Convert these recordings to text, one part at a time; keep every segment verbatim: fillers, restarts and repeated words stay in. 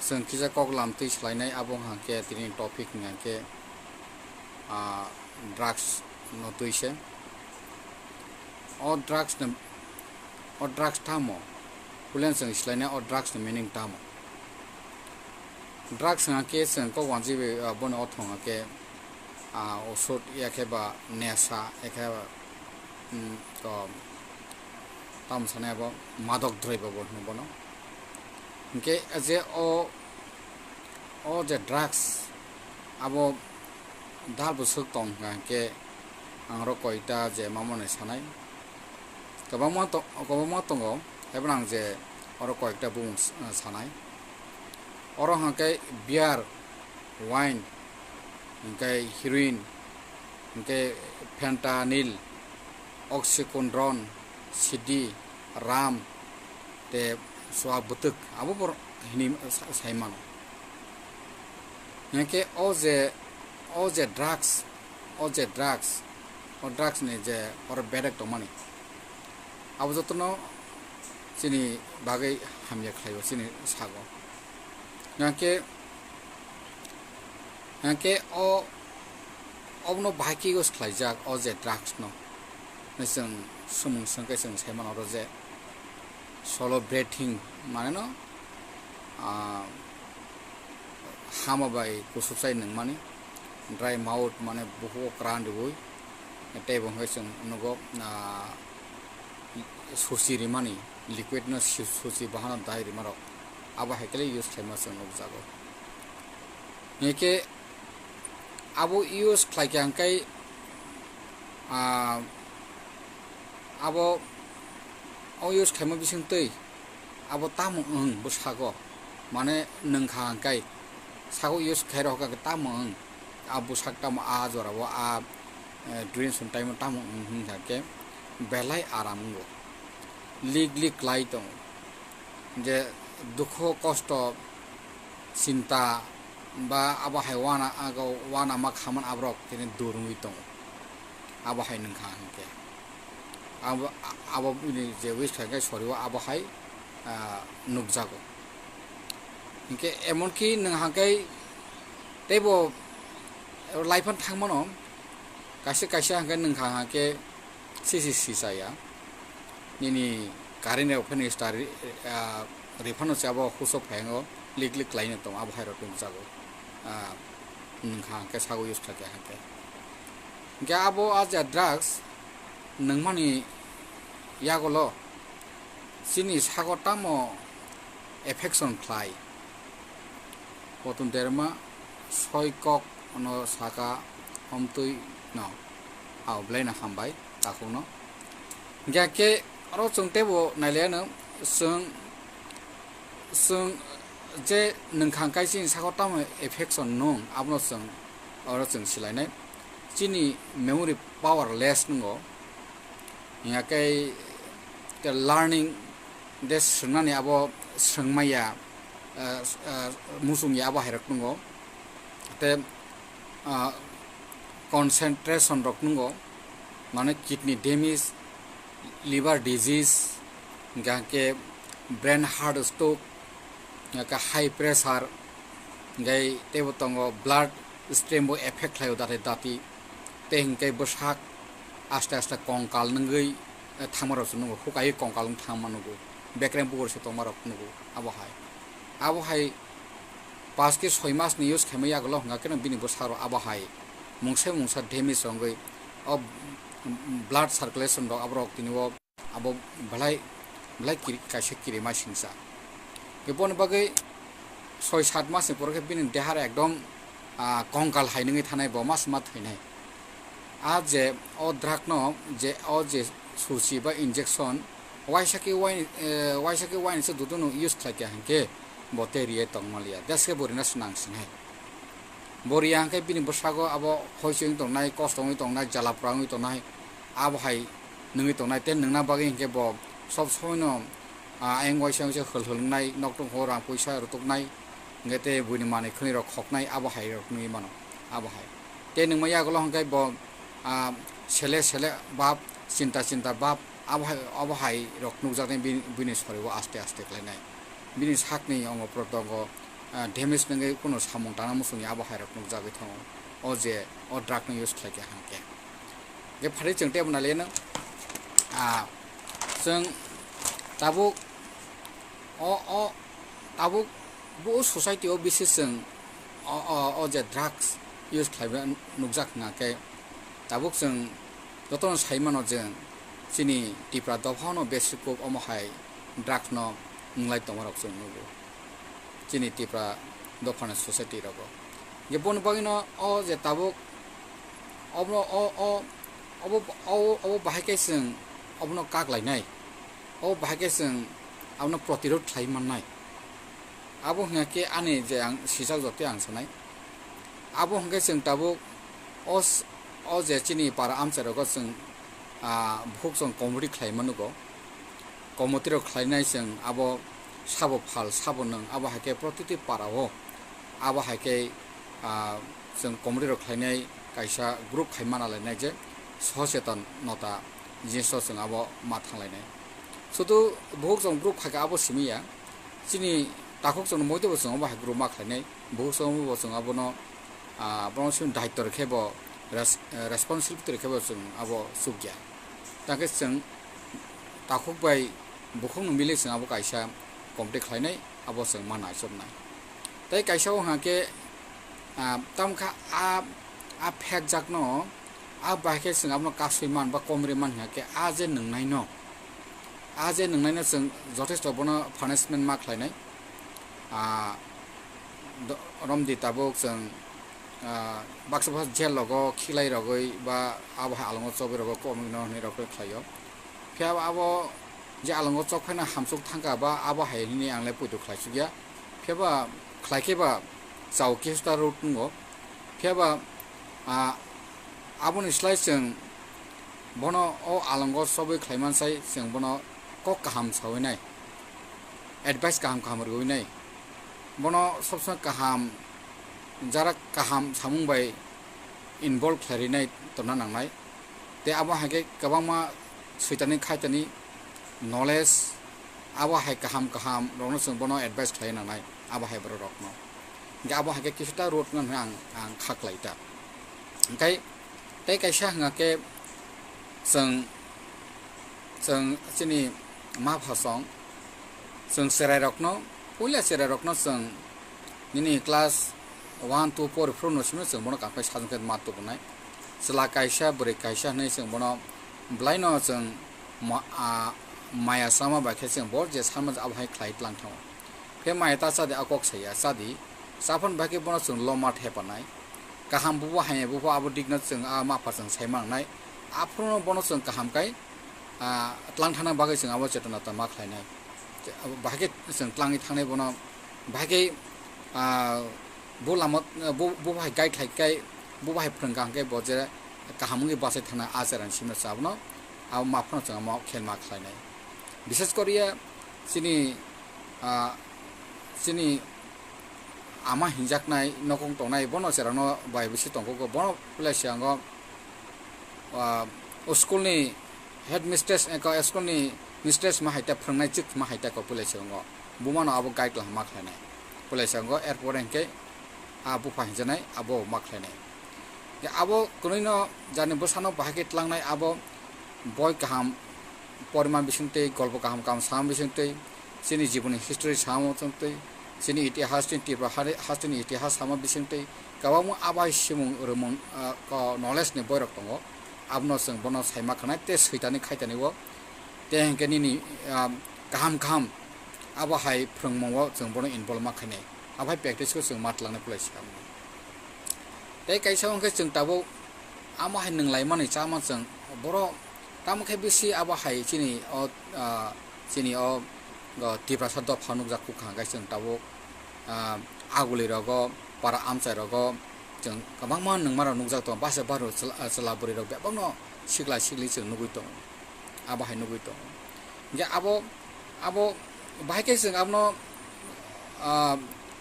Chwng kisa kok lam twi swlainai, abo hwnkha khe tini topic hwnkha khe, ah, drugs no twi se. O drugs no, o drugs tamo? Pulen chwng swlainai o drugs ni meaning tamo? Drugs hwnkha khe chwng kok wanjwi bai, ah, bono ortho hwnkha khe, ah, osud ya khe ba nesa ya khe ba, um, to, tamo sanai abo madok drobyo bo hwno bono. Hwnkhe je o, o je drugs abo dal bwswk tong hwnkha hwnkhe ang oro koita je mamani sanai. Kwbangma to-, kwbangma tongo, haiphano ang je oro koyekta bumung s-, sanai. Oro hwnkhe beer, wine, hwnkhe heroin, hwnkhe fentanyl, oxycodone, C D, ram, tei chwla bwtwk, abo bo hwnwi sa-, sai mano. Hwnkhe o je, o je drugs, o je drugs, o drugs ni je oro bedek tongmani, abo jotono chini bagwi hamya khlaio chini sago. Hwnkhe, hwnkhe o, obono bahai khe use khlaijak o je drugs no. Chwng swmung swngkhe chwng sai mano oro je solo breathing, mane no, ah, hama bai kusupsai nungmani, dry mouth mane bukugo kran riui, tei bo hwnkhe chwng nugo, ah, susi rimani, liquid no su-, susi bahano dai rimarok, abo hai khe use khlaima chwng nukjago. Hwnkhe abo use khlaikha hwnkhe, ah, abo o use khlaima bisingtwi abo tamo wng bwsako, mane nwngkha hwnkhe sako use khairok hwnkhe tamo wng, a bwsak tamo a jorao a, eh, during sum time o tamo wng hwnkha khe belai aram wngo, lik lik klai tongo. Je dukho, kosto, chinta ba abo hai wana, ago wana ma khaman aborok tini dur wngwi tongo. Abo hai nwngkha hwnkhe abo, abo bini je wish khaikhe sorio abo hai, ah, nukjago. Hwnkhe emonki nwng hwnkhe teibo life-o thangmano kaisa kaisa hwnkhe nwngkha hwnkhe sisi sisaya. Nini current rok phano star ri-, ah, riphano se abo husok phayango lik lik khlaino tong abo hairok nukjago. Ah, nwngkha hwnkhe sago use khaikha hwnkhe. Hwnkhe abo a je drugs nwngmani yagulo chini sago tamo affection khlai. Poton derma soi kok no saka, omtwi no. Ao, belai no hambai takhuk no. Hwnkhe khe oro chwng teibo nailaiano chwng, chwng je nwngkha hwnkhe chini sako tamo affection nung, abono chwng oro chwng silainai. Chini memory powerless nungo. Hingkhe tei learning de swngnani abo swngmaya, ah, ah, muchungya abo hairok nungo. Tei, ah, concentration rok nungo, mane kidney damage, liver disease, hingkhe brain heart stroke, hingkhe high pressure, hingkhe teibo tongo blood stream bo effect khlaio dati dati, tei hingkhe bwsak aste aste kongkal nungwi, eh, thangma rok se nungo, hukai kongkal wng thangma nungo, bekreng bukur se tongma rok nungo, abo hai, abo hai. Paanch khe soi mas ni use khaima yagulo hwnkha khe bini bwsarok abo hai mungsa mungsa damage wngwi o blood circulation rok aborok tini o abo belai belai kiri-, kaisa kirima singsa. Khe boni bagwi soi sat mas ni pore khe bini dehar ekdom, ah, kongkal hai nungwi thanai, bo mas ma thwinai. A je o drug no je o je susi ba injection waisa khe wai, eh, waisa khe wainisa dudu no use khlai kha hwnkhe bo tei riye tongmaliya, deske bo rina swnang sinai. Bo riya hwnkhe bini bwsago abo hoichwi wng tongnai, kosto wngwi tongnai, jala pora wngwi tongnai, abo hai nungwi tongnai, tei nungna bagwi hwnkhe bo sob somoino, ah, ayang waisa waisa hwlhwlwngnai, nokthung ho rang puisa rutuknai, hwnkhe tei buini manwi khwnwi rok khoknai, abo hai rok nungwi mano, abo hai. Tei nungma yagulo hwnkhe bo, ah, sele sele bab, chinta chinta bab, abo hai, abo hai rok nukjaknai bini, bini soriwo aste aste khlainai. Bini sakni ongo protongo ah, damage nangwi kuno samung tangna muchungya abo hai rok nukjagwi thango, o je o drug no use khlaikha hwnkhe. Hwnkhe phatwi chwng tei abono leno, ah, chwng tabuk o, o, tabuk bo society o bisi chwng o, o, o je drugs use khlaiba nukjak hwnkhe, tabuk chwng jotono sai mano je chini Tipra dophano besi kuk omo hai drugs no wnglai tongmarok chwng nugo chini Tipra dophani society rogo. Je boni bagwino o je tabuk obo, o, o, obo, o, obo bahai khe chwng obono kak lainai, obo bahai khe chwng abono protirod khlai mannai. Abo hwnkhe ani je ang sijak jotoi ang sanai. Abo hwnkhe chwng tabuk o s-, o je chini para amchai rogo chwng, ah, bukhuk chwng committee khlai manugo. Committee rok khlainai chwng abo sabo phal, sabo nwng, abo hai khe protiti para o abo hai khe, ah, chwng committee rok khlainai kaisa group khai mana lainai je socheton nota jinis o chwng abo ma thanglainai. Sudu bukhuk chwng group khai khe abo simi ya. Chini takhuk chwng moitebo chwng abo hai group ma khlainai. Bukhuk chwng bo chwng abono, ah, bono chwng daityo rwkhe bo res-, eh, responsibility rwkhe bo chwng abo chukya. Tangkhe chwng takhuk bai bukhukno mili chwng abo kaisa committee khlainai, abo chwng ma naichomnai. Tei kaisa o hwnkhe, ah, tamkha a, a phekjakno, a bahai khe chwng abono kasui man ba komri man hwnkhe a je nwngnaino, a je nwngnaino chwng jothesto bono punishment ma khlainai. Ah, do-, romdi tabuk chwng, ah, baksa baksa jail rogo khiklai rogwi ba abo hai alongo chobwi rogo komrwino hwnwi rok khlaio. Phiya abo je alongo chok phaina hamsuk thangkha ba abo hai hwnwi ang le poito khlaisukya. Phiya ba khlai khe ba chao kisuta road wngo. Phiya ba, ah, aboni slai chwng bono o alongo chobwi khlaimansai chwng bono kok kaham sawi nai, advice kaham kaham rwwi nai, bono sob somoi kaham, jara kaham samung bai involve khlai rinai tongna nangnai. Tei abo hai khe kwbangma soitani khaitani knowledge, abo hai kaham kaham rokno chwng bono advice khlai nangnai, abo hai borok rokno. Hwnkhe abo hai khe kisuta road wngna hwnwi ang, ang kha klai ta. Hwnkhe tei kaisa hwnga khe chwng, chwng chini ma pha song, chwng cherai rokno, puila cherai rokno chwng nini class one, two, four phuru no simi chwng bono kangkhai sajwng khe ma tubunai. Chwla kaisa, bwrwi kaisa hwnwi chwng bono bwlaino chwng ma-, a, maya sama bai khe chwng bo je sama abo hai khlai tlang thango. Khe maya ta chadi, a kok saya chadi. Chaphang bai khe bono chwng loma thepanai. Kaham bubo hamya bubo abo dikno chwng a mapha chwng sai mangnai. Aphuru bono chwng kaham kai, ah, tlang thangna bagwi chwng abo chetona ta ma khlainai. Bahai khe chwng tlangwi thangnai bono, bahai khe, ah, bo lama, bo, bo bahai guide khlai kai, bo bahai phrwng kaham khe bo je kaham wngwi bachai thangna a cherani simi rw abono, abo maphano chwng amo khe ma khlainai. Bishes koriya chini, ah, chini ama hinjaknai nokong tongnai bono cherano bai bisi tongkho, bono pulai siyango, ah, o school ni headmistress, eko school ni mistress ma hai ta phrwngnai chwk ma hai ta ko pulai siyango bumano abo guide lama khlainai pulai siyango, erpore hwnkhe a bupha hinjanai abo ma khlainai. Abo kwnwino jani bwsano bahai khe tlangnai abo boi kaham porima bisingtwi, golpo kaham kaham sama bisingtwi, chini jiboni history sama bisingtwi, chini itihas, chini Tripura hari-, hasteni itihas sama bisingtwi kwbangma abai simung rwmung, ah, ko knowledge ni boirok tongo. Abono chwng bono saima khanai tei switani khaitani o tei hwnkhe nini, ah, kaham kaham abo hai phrwngmungo chwng bono involve ma khainai. Abo hai practice khe chwng ma tlangnai pulai se. Tei kaisa hwnkhe chwng tabuk amo hai nwng laimani chama chwng borok tamo khe bisi abo hai chini o, ah, chini o, o Tiprasa dopha nukjak kuk kha hwnkhe chwng tabuk, ah, aguli rogo, para amchai rogo chwng kwbangma nwngma rok nukjak tongo, basa baro chwla, chwla bwrwi rok bebakno sikla sikli chwng nugui tongo, abo hai nugui tongo. Hwnkhe abo, abo bahai khe chwng abono, ah,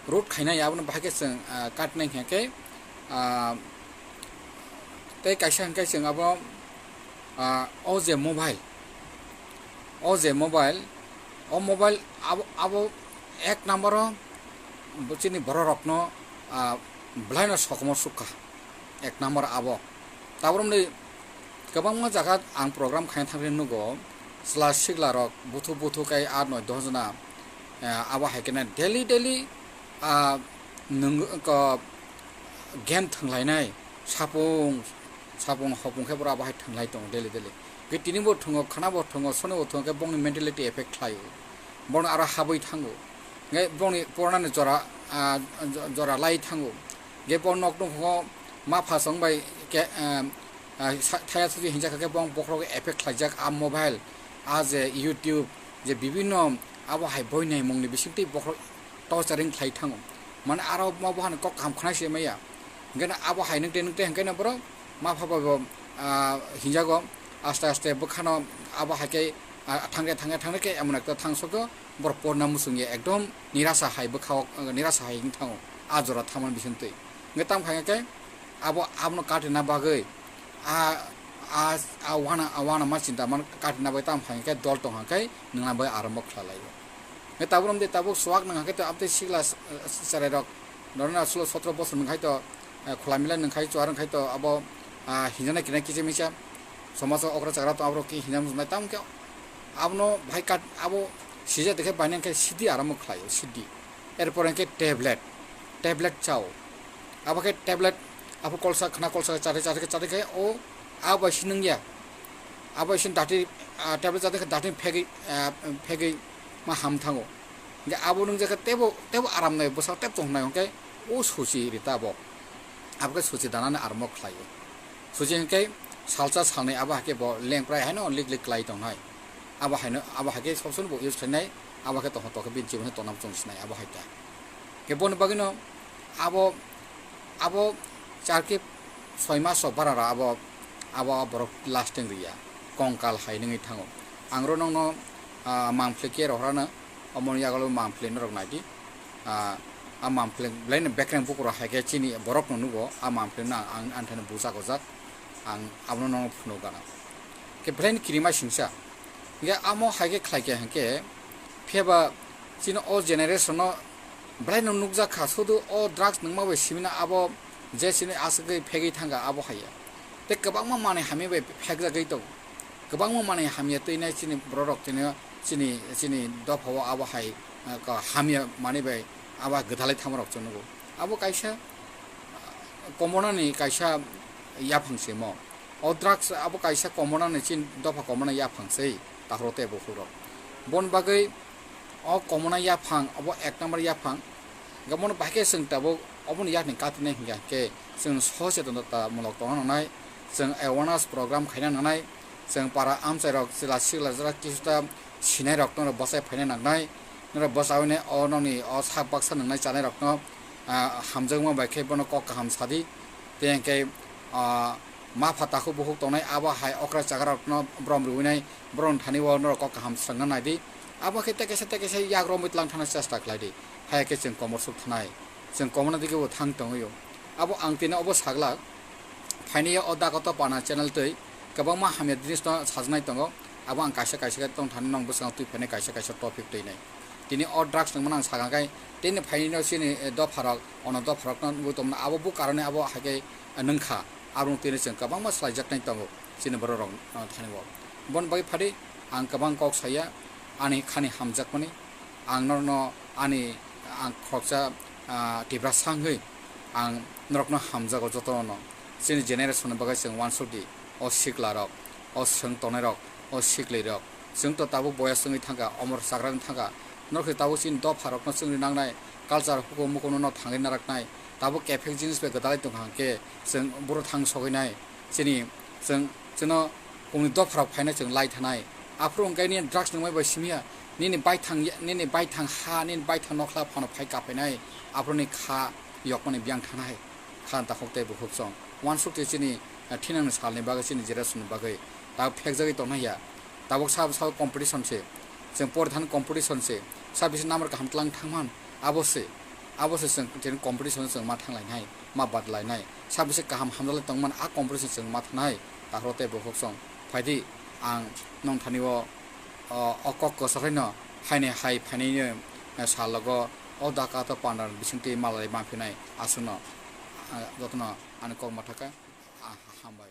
road khainai, abono bahai khe chwng, ah, katnai hwnkhe, ah, tei kaisa hwnkhe chwng abo, ah, o je mobile, o je mobile, o mobile abo, abo ek number o Bo chini bororokno, ah, belaino sokomor sukha, ek number abo. Taboromni kwbangma jaga ang program khaina thangwi nugo, chwla siklarok buthu buthu kai aa noi dos jona, eh, abo hai khe daily daily, ah, nwng, ko, game thwnglainai, sapung, sapung hopung khe borok abo hai thwnglai tongo daily daily. Khe tini bo thwngo, khana bo thwngo, soni bo thwngo, khe bongni mentality effect khlaio. Bono aro habwi thango. Khe bongni poranani jora, ah, jo-, jora lai thango. Khe bo nok nokho ma pha chong bai khe, ah, ah, sa-, thaya suji hinjak khe bong bokhorok effect khlaijak, a mobile, a je YouTube, je bibinno abo hai boi naimungni bisingtwi bokhorok torturing khlai thango. Mane aro ma bo hani kok kaham khna se maya. Hingke abo hai nungte nungte hingke borok ma pha bo, ah, hinjago aste aste bwkhano abo hai khe, ah, thangre thangre thangre khe emon ekta thang sokgo borok porna muchungya ekdom nirasa hai bwkhao, nirasa hai wng thango a jora thaman bisingtwi. Hingke tamo khaikhe abo abono katina bagwi a, a, a wana, a wana ma chinta man katina bagwi tamo khaikhe dol tong khe nungna bagwi arambo khlai laio. Hingke tabuk romde tabuk swak nang khe to abtwi sikla, eh, cherairok norna sulo sotro bosor nung khai to, eh, khula mila nung khai chuar khai to abo, ah, hinjana kinai kiche micha somajo okra chagra to aborok ki hinjam nai tam khe abono bhai kat abo sija dekhe bainang khe sidi arambo khlaio sidi. Erpor hingke tablet, tablet chao. Abo khe tablet, abo kolsa khna kolsa chate chate chate khe o abo bai si nungya. Abo bai si dati, ah, tablet chate khe dati phegwi, ah, phegwi ma ham thango. Hingke abo nungjakhe tebo, tebo aram nai bwsao teb tong nai hingke o suchi rita abo. Abo khe suchi danani armo khlaio. Suchi hingke salsa salnwi abo hai khe bo lengprai haino lik lik klai tongnai. Abo haino, abo hai khe sob somoi bo use khlainai, abo khe tongthok tongkhe bini jibon khe tongnabo chwng sinai abo hai ta. Khe boni bagwino abo, abo char khe soi mas rok bara rok abo, abo borok lasting riya, kongkal hai nungwi thango. Ang ro nokno, ah, mangphle khe rohorano, omoni yagulo mangphle norok naidi. Ah, a mangphle belaino bekreng bukurok hai khe chini borokno nugo, a mangphleno ang, ang anthani buchak ojak, ang abono nono phunuk gana. Khe belaino kirima singsa. Hingke amo hai khe khlai khe hingke, phiya ba chini o generation no belaino nukjak kha, sudu o drugs nungma bai simino abo je chini aswkgwi phegwi thangkha abo haiya. Tei kwbangma manwi hamya bai phekjagwi tongo. Kwbangma manwi hamya twinai chini bororok chini, chini, chini dophao abo hai, ah, ko hamya manwi bai abo gwdalai thamarok chwng nugo. Abo kaisa, ah, komonani kaisa yaphang se mo. O drugs abo kaisa komonani chini dopha komona yaphang se, takhro tei bukhukrok. Bon bagwi o komona yaphang, abo ek number yaphang. Gabon bahai khe chwng tabuk oboni yakni katinai hingya khe chwng sochetonta mulok tongna nangnai, chwng awareness program khaina nangnai, chwng para amchairok chwla sikla jora kisuta sinairokno bwsai phaina nangnai, norok bwsawini o nokni o sak baksa nwngnai chanairokno, ah, hamjakma bai khe bono kok kaham sadi, tei hwnkhe, ah, ma pha takhuk bukhuk tongnai abo hai okra chagarokno borom rwinai, borokni thani o norok kok kaham swrwngna naidi. Abo khe tei kaisa tei kaisa yak romwi tlang thangna chesta khlai di, haya khe chwng komor suk thanai, chwng komorna digi bo thang tongwi o. Abo ang tini obo saglak, phaini o Dakoto Pana channel twi kwbangma hamya jinisno sajnai tongo, abo ang kaisa kaisa khe tong thani nong bwskango twi phainai kaisa kaisa topic twinai. Tini o drugs nungmano ang sakha khe, tini phaino chini, eh, dopharok, ono dopharokno nugwi tongmano abo bo karone abo hai khe, eh, nungkha. Abo tini chwng kwbangma swlaijaknai tongo chini bororok, ah, thani o. Bon bai phadi ang kwbang kok saya, ani khani hamjakmani, ang norokno ani, ang khoroksa, ah, Tiprasa wngwi ang norokno hamjago jotono. Chini generation ni bagwi chwng uansuk di, o siklarok, o swng tongnairok, o siklirok. Chwng to tabuk boyas wngwi thangkha, omor chagra wngwi thangkha. Norok se tabuk chini dopharokno chwngri nangnai, culture hukumu mukumu no thangwi naraknai. Tabuk kephek jinis bai gwdalai tongkha hwnkhe chwng buro thang sogwi nai. Chini chwng, chwngno kungni dopharok phaina chwng lai thanai. Aphuru hwnkhe nini drugs nungmai bai simiya, nini baithang, nini baithang ha, nini baithang nokhla phano phai kaphainai. Aphuruni kha yokmani biyang thanai. Kha takhuk tei bukhuk chwng. Uansuk twi chini, eh, thinangni salni bagwi, chini generation ni bagwi. Tabuk phekjagwi tongnai ya. Tabuk sabo sabo competition se. Chwng porithan competition se. Sabisi number kaham tlang thangman. Abo se. Abo se chwng tini competition chwng ma thanglainai, ma badlainai. Sabisi kaham hamjaklai tongman a competition chwng ma thangnai. Takhro tei bukhuk chwng. Phaidi ang nong thani o, o, o kok kwchakhaino haini hai phainai, eh, salogo O daka to panda bisingtwi malai manphinai aswkno, ah, jotono ani kok ma thaka, ah, hambai.